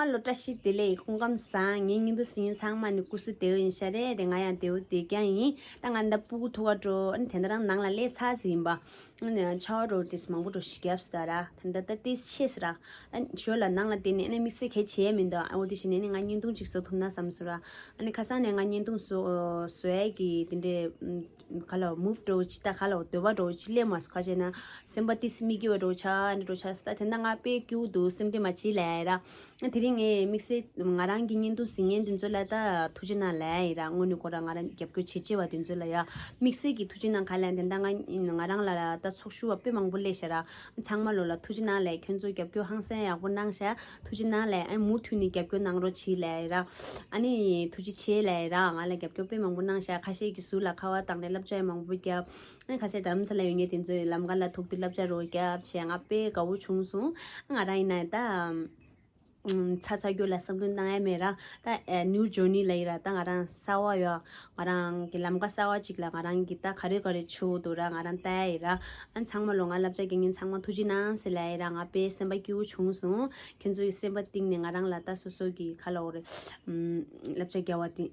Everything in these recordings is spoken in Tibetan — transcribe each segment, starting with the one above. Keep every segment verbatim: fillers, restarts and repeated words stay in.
ཨ་ལོ། བཀྲ་ཤིས་བདེ་ལེགས། སྐུ་ཁམས་བཟང་། ངའི་བརྙན་ཐུང་གཟིགས་མཁན་ཚང་མ་ནི་སྐུ་གཟུགས་བདེ་པོ་ཡིན་ཤག་རེད་དེ། ང་ཡང་བདེ་པོ་བདེ་རྐྱང་ཡིན། ད་ང་འདི་ཕྲུ་གུ་ཐུག་ག་འགྲོ། ཨ་ནི་དེ་འདྲ་རང་ནང་ལ་སླེབས་ཚར་ཟིན་པ། ཨ་ནི་ཆར་པ་འདྲ་ཏིས་མང་པོ་འདྲ་ཞིག་བརྒྱབ་སོང་ད་ར། དེ་འདྲ་ད་ཏིས་ཆེ་སོང་ར། ཨ་ནི་ཞོར་ལ་ནང་ལ་བསྡད་ནས་ཨ་ནི་དམིགས་བསལ་གལ་ཆེ་ཡ་མི་འདུག་ཨ་འོ་དེ་བྱས་ནས་ནི་ང་བརྙན་ཐུང་ཅིག་བཟོ་ཐུབ་ན་བསམ་སོང་ར། ཨ་ནི་ཁ་སང་ནས་ང་བརྙན་ཐུང་བཟོ་བཟོ་ཡ་གི་དེ་འདྲའི་ཨམ། ག་ལ་མུབ་འགྲོ་ཅི་ད་ག་ལ་འདོད་པ་འགྲོ་ཅི་སླེབས་མ་སོང་། ཁ་ཆེ་ན་སེམས་པ་ཏིས་མི་སྐྱིད་པ་འགྲོ་ཆ་ནི་འགྲོ་ཆ་ས་ད་དེ་འདྲ་ང་དཔེ་སྐྱིད་པོ་འདུག་སེམས་ཁྲལ་མ་བྱེད་ལབ་ཡ་ར། དེ་རིང་ངས་དམིགས་བསལ་ང་རང་གི་བརྙན་ཐུང་གཟིགས་མཁན་དེ་ཚོ་ལ་ད་ཐུགས་རྗེ་གནང་ལབ་ཡ་ཡིན་ར། དངོས་གནས་ཁོ་རང་ང་རང་རྒྱབ་སྐྱོར་བྱེད་བྱེད་པ་དེ་ཚོ་ལ་ཡ་དམིགས་བསལ་གྱི་ཐུགས་རྗེ་གནང་། ག་ལ་དེ་འདྲ་ང་ང་རང་ལ་ད་ཚོགས་ཞུགས་པ་དཔེ་མང་པོ་སླེབས་ཤག་ར། ཚང་མ་ལོ་ལ་ཐུགས་རྗེ་གནང་ལབ། ཁྱོད་ཚོ་རྒྱབ་སྐྱོར་ཧང་སང་ཡག་པོ་གནང་ཤག་ཐུགས་རྗེ་གནང་ལབ། ཨ་མུ་མཐུད་ནས་རྒྱབ་སྐྱོར་གནང་རོགས་གྱིས་ལབ་ཡ་ར། ཨ་ནི་ཐུགས་རྗེ་ཆེ་ལབ་ཡ་ར། ང་ལ་རྒྱབ་སྐྱོར་དཔེ་མང་པོ་གནང་ཤག་ཁ་ཤས་ཀྱིས་ཟུར་ལ་ཁ་པར་བཏང་ནས་བསླབ་བྱ་ཡང་མང་པོ་བརྒྱབ། ཨ་ནི་ཁ་ཤས་རྡ་རམ་ས་ལ་ཡོད་མཁན་དེ་ཚོས་ལམ་ཁ་ལ་ཐུག་དུས་བསླབ་བྱ་རོགས་བརྒྱབ་བྱས། ང་དཔེ་དགའ་བོ་བྱུང་སོང་། ང་རང་ཡིན་ན་ད་ཚ་ཚ་རྒྱུ་ལ་བསམ་བློ་བཏང་ཡ་མེད་ར། ད་ནིའུ་ཇར་ནི་ལབ་ཡ་ར། ད་ང་རང་གསར་པ་ཡོད། ང་རང་གི་ལམ་ཁ་གསར་པ་ཅིག་ལ་ང་རང་གི་ད་ག་རེ་ག་རེ་བྱུང་འདུག་ར། ང་རང་ལྟ་ཡ་ཡིན་ར། ཨ་ནི་ཚང་མ་ལོ་ང་བསླབ་བྱ་རྒྱག་མཁན་ཚང་མ་ཐུགས་རྗེ་གནང་ཟེར་ལབ་ཡ་ར། ང་དཔེ་སེམས་པ་སྐྱིད་པོ་བྱུང་སོང་། ཁྱོད་ཚོ་ཡི་སེམས་པ་གཏིང་ནས་ང་རང་ལ་ད་སོ་སོ་གི་ཁ་ལ་འོ་རེ། ཨམ། བསླབ་བྱ་རྒྱག་པ་དེ་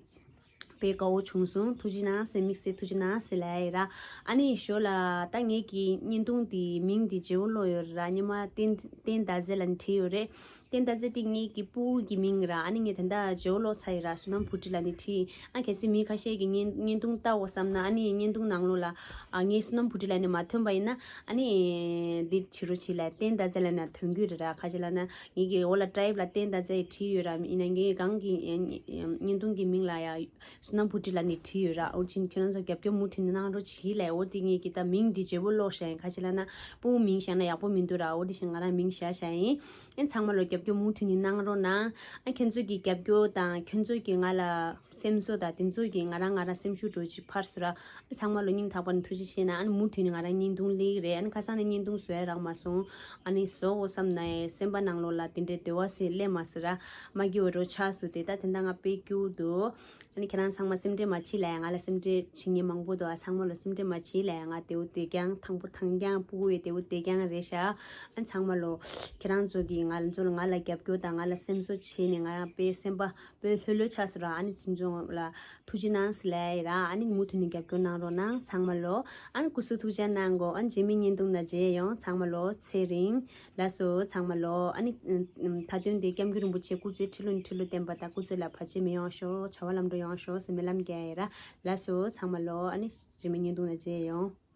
དཔེ་དགའ་བོ་བྱུང་སོང་། ཐུགས་རྗེ་གནང་ཟེར། དམིགས་བསལ་ཐུགས་རྗེ་གནང་ཟེར་ལབ་ཡ་ཡིན་ར། ཨ་ནི་ཞོར་ལ་ད་ངེད་ཀྱི་བརྙན་ཐུང་དེ་མིང་དེ་བརྗེ་པོ་ལོག་ཡོད་ར། སྔོན་མ་བསྟན་བསྟན་ཟླ་མཛེས་ལབ་ནས་བྲིས་ཡོད་རེད། བསྟན་ཟླ་མཛེས་དེ་ངེད་ཀྱི་ཕྲུ་གུ་གི་མིང་ར། ཨ་ནི་ངས་དེ་འདྲ་བརྗེ་པོ་ལོག་ཚར་ཡིན་ར། བསོད་ནམས་བུ་ཁྲིད་ལབ་ནས་བྲིས། ཨ་གལ་སྲིད་མི་ཁ་ཤས་ཀྱིས་བརྙན་བརྙན་ཐུང་ལྟ་འོ་བསམ་ན། ཨ་ནི་བརྙན་ཐུང་ནང་ལོགས་ལ་ཨ་ངས་བསོད་ནམས་བུ་ཁྲིད་ལབ་ནས་མ་ཐོན་པ་ཡིན་ན། ཨ་ནི་འདི་བྱེད་རོགས་བྱེད་ལབ། བསྟན་ཟླ་མཛེས་ལབ་ན་ཐོན་གྱི་རེད་ར། ཁ་ཅིག་ལབ་ན་ངེད་ཀྱི་འོག་ལ་ཊའིབ་ལ་བསྟན་ཟླ་མཛེས་བྲིས་ཡོད་ར། ཡིན་ན་ངས་གང་གི་བརྙན་ཐུང་གི་མིང་ལ་ཡ་བསོད་ནམས་བུ་ཁྲིད་ལབ་ནས་བྲིས་ཡོད་ར། འོ་ཅིན་ཁྱོད་རང་ཚོ་རྒྱབ་སྐྱོར་མུ་མཐུད་ནས་གནང་རོགས་བྱེད་ལབ། འོ་དེ་ངེད་ཀྱི་ད་མིང་འདི་བརྗེ་པོ་ལོག་བཞག་ཡིན། ཁ་ཅིག་ལབ་ན་ཕྲུ་གུ་མིང་བཞག་ན་ཡག་པོ་མི་འདུག་ར། འོ་དེ་བཞིན་ང་རང་མིང་བཞག་བཞག་ཡིན། ཨེ་ཚང་མ་ལོ་རྒྱབ་སྐྱོར་མུ་མཐུད་ནས་གནང་རོགས་གནང་། ཨ་ཁྱོད་ཚོ་གི་རྒྱབ་སྐྱོར་དང་ཁྱོད་ཚོ་གི་ང་ལ་སེམས་གསོ་དང་དེ་ཚོ་གི་ང་རང་ང་རང་སེམས་ཤུགས་འགྲོ་ཅིག་འཕར་སོང་ར། ཨ་ཚང་མ་ལོ་སྙིང་ཐག་པ་ནས་ཐུགས་རྗེ་ཆེ་གནང་། ཨ་ནི་མུ་མཐུད་ནས་ང་རང་བརྙན་ཐུང་སླེབས་ཀྱི་རེད། ཨ་ནི་ཁ་སང་ནས་བརྙན་ཐུང་བཟོ་ཡ་རག་མ་སོང་། ཨ་ནི་བཟོ་འོ་བསམ་ན་ཡང་སེམས་པ་ནང་ལོགས་ལ་དེ་འདྲའི་འདོད་པ་ཞིག་སླེབས་མ་སོང་ར། མ་སྐྱིད་པ་འགྲོ་ཆགས་སོང་། དེ་ད་དེ་འདྲ་ང་དཔེ་སྐྱིད་པོ་འདུག་ཨ་ནི་ཁྱེད་རང་ཚང་མ་སེམས་ཁྲལ་མ་བྱེད་ལབ་ཡ། ང་ལ་སེམས་ཁྲལ་བྱེད་མཁན་མང་པོ་འདུག་ཨ་ཚང་མ་ལོ་སེམས་ཁྲལ་མ་བྱེད་ལབ་ཡ། ང་བདེ་པོ་བདེ་རྐྱང་། ཐང་པོ་ཐང་རྐྱང་། ཕྲུ་གུ་ཡི་བདེ་པོ་བདེ་རྐྱང་རེད་ཤག་ཨ་ཚང་མ་ལོ་ཁྱེད་རང་ཚོ་གིས་ང་ཚོ་ལ་ང་ལ་རྒྱབ་སྐྱོར་དང་ང་ལ་སེམས་གསོ་བྱས་ནས་ང་རང་དཔེ་སེམས་པ་དཔེ་ལྷོད་ལྷོད་ཆགས་སོང་ར། ཨ་ནི་ཅིན་ཅུང་ལ་ཐུགས་རྗེ་གནང་ཟེར་ལབ་ཡ་ཡིན་ར། ཨ་ནི་མུ་མཐུད་ནས་རྒྱབ་སྐྱོར་གནང་རོགས་གནང་ཚང་མ་ལོ། ཨ་ནི་སྐུ་གཟུགས་ཐུགས་རྗེ་གནང་གོ་ཨ་ནི་རྗེས་མའི་བརྙན་ཐུང་ནང་མཇལ་ཡོང་། ཚང་མ་ལོ་ཚེ་རིང་། ལགས་སོ་ཚང་མ་ལོ། ཨ་ནི་མཐའ་དོན་དེ་སྐྱབས་མགོན་རིན་པོ་ཆེ་སྐུ་ཚེ་ཁྲི་ལོ་ནས་ཁྲི་ལོ་བརྟན་པ་དང་། སྐུ་ཚེ་ལ་བར་ཆད་མི་ཡོང་ཤོག་བྱ་བ་ལམ་འགྲོ་ཡོང་ཤོག་ཟེར་སྨོན་ལམ་རྒྱག་ཡ་ཡིན་ར། ལགས་སོ་ཚང་མ་ལོ། ཨ་ནི་རྗེས་མའི་བརྙན་ཐུང་ནང་མཇལ་ཡོང་།